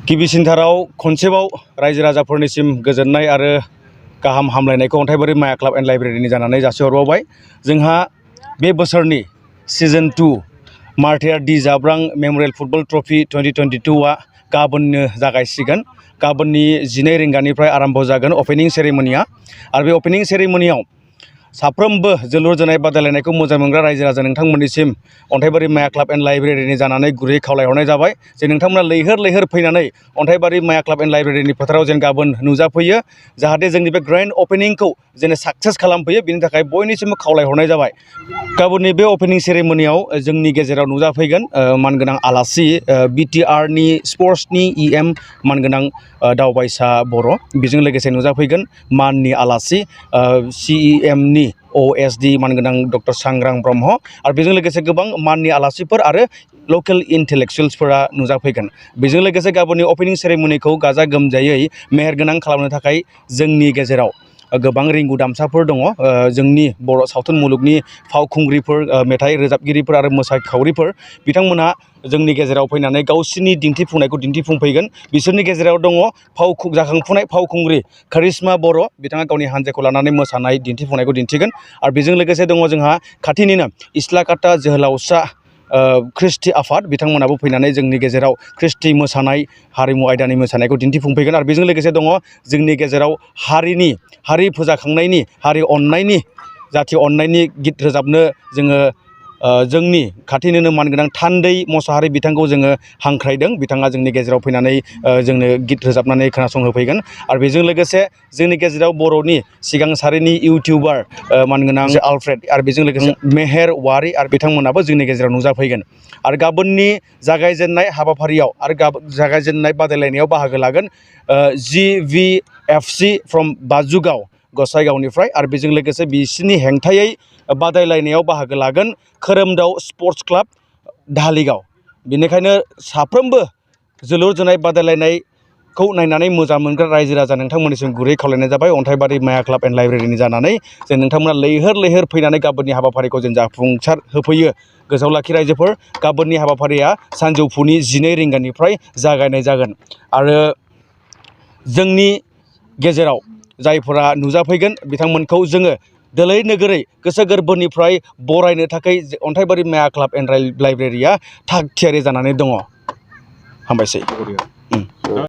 गिबिसिनथाराव खनसेबाव रायजो राजाफोरनिसिम गोजोननाय आरो गाहाम हामलायनायखौ अन्थाइबारि माया क्लाब एन्ड लाइब्रेरिनि जानानै जासिहरबावबाय। जोंहा बे बोसोरनि सिजन 2 मार्टियार डि जाब्रां मेम'रियेल फुटबल ट्रफि 2022आ गाबोननो जागायसिगोन। गाबोननि 12 रिंगानिफ्राय आरम्भ जागोन अपेनिं सेरेमनिया। आरो बे अपेनिं सेरेमनियाव साफ्रोमबो जोलुर जोनाय बादायलायनायखौ मोजां मोनग्रा रायजो राजा नोंथांमोननिसिम अन्थाइबारि माया क्लाब एन्ड लाइब्रेरिनि जानानै गुरै खावलायहरनाय जाबाय जे नोंथांमोना लैहोर लैहोर फैनानै अन्थाइबारि माया क्लाब एन्ड लाइब्रेरिनि फोथाराव जेन गाबोन नुजाफैयो, जाहाथे जोंनि बे ग्रेन्ड अपेनिंखौ जेन साक्सेस खालामफैयो, बिनि थाखाय बयनिसिमबो खावलायहरनाय जाबाय। गाबोननि बे अपेनिं सेरेमनियाव जोंनि गेजेराव नुजाफैगोन मानगोनां आलासि बिटिआरनि स्पर्ट्सनि इएम मानगोनां दावबायसा बर', बेजों लोगोसे नुजाफैगोन माननि आलासि सिइएमनि ओएसडि मानगोनां डक्टर सांग्रां ब्रह्म, आरो बेजों लोगोसे गोबां माननि आलासिफोर आरो लकेल इन्टेलेक्सुयेल्सफोरा नुजाफैगोन। बेजों लोगोसे गाबोननि अपेनिं सेरेमनिखौ गाजा गोमजायै मेहेरगोनां खालामनो थाखाय जोंनि गेजेराव गोबां रिंगु दामसाफोर दङ। जोंनि बर' सावथुन मुलुगनि फावखुंग्रिफोर, मेथाइ रोजाबगिरिफोर आरो मोसाखावरिफोर बिथांमोनहा जोंनि गेजेराव फैनानै गावसोरनि दिन्थिफुंनायखौ दिन्थिफुंफैगोन। बिसोरनि गेजेराव दङ जाखांफुनाय फावखुंग्रि करिश्मा बर', बिथाङा गावनि हानजाखौ लानानै मोसानाय दिन्थिफुंनायखौ दिन्थिगोन। आरो बेजों लोगोसे दङ जोंहा खाथिनिनो इस्लाकाटा जोहोलावसा ख्रिस्टि आफाद, बिथांमोनाबो फैनानै जोंनि गेजेराव ख्रिस्टि मोसानाय हारिमु आयदानि मोसानायखौ दिन्थिफुंफैगोन। आरो बेजों लोगोसे दङ जोंनि गेजेराव हारि फोजाखांनायनि, हारि अननायनि, जाथि अननायनि गित रोजाबनो जोङो जोंनि खाथिनिनो मानगोनां थान्दै मोसाहारि बिथांखौ जोङो हांख्रायदों। बिथाङा जोंनि गेजेराव फैनानै जोंनो गित रोजाबनानै खोनासंहोफैगोन। आरो बेजों लोगोसे जोंनि गेजेराव बर'नि सिगां सारिनि इउटिउबार मानगोनां आलफ्रेड आरो बेजों लोगोसे मेहेर वारि आरो बिथांमोनाबो जोंनि गेजेराव नुजाफैगोन। आरो गाबोननि जागायजेननाय हाबाफारियाव आरो जागायजेननाय बादायलायनायाव बाहागो लागोन GVFC फ्रम बाजुगाव गसाइगावनिफ्राय, आरो बेजों लोगोसे बिसोरनि हेंथायै बादायलायनायाव बाहागो लागोन खोरोमदाव स्पर्ट्स क्लाब धालिगाव। बेनिखायनो साफ्रोमबो जोलुर जोनाय बादायलायनायखौ नायनानै मोजां मोनग्रा रायजो राजा नोंथांमोननिसिम गुरै खावलायनाय जाबाय अन्थाइबारि माया क्लाब एन्ड लाइब्रेरिनि जानानै जे नोंथांमोना लैहोर लैहोर फैनानै गाबोननि हाबाफारिखौ जों जाफुंसार होफैयो। गोसोआव लाखि रायजोफोर, गाबोननि हाबाफारिया सानजौफुनि 12 रिंगानिफ्राय जागायनाय जागोन। आरो जोंनि गेजेराव जायफोरा नुजाफैगोन बिथांमोनखौ जोङो दोलै नोगोरै गोसो गोरबोनिफ्राय बरायनो थाखाय अन्थाइबारि माया क्लाब एन्ड लाइब्रेरिया थाग थियारि जानानै दङ। हामबायसै।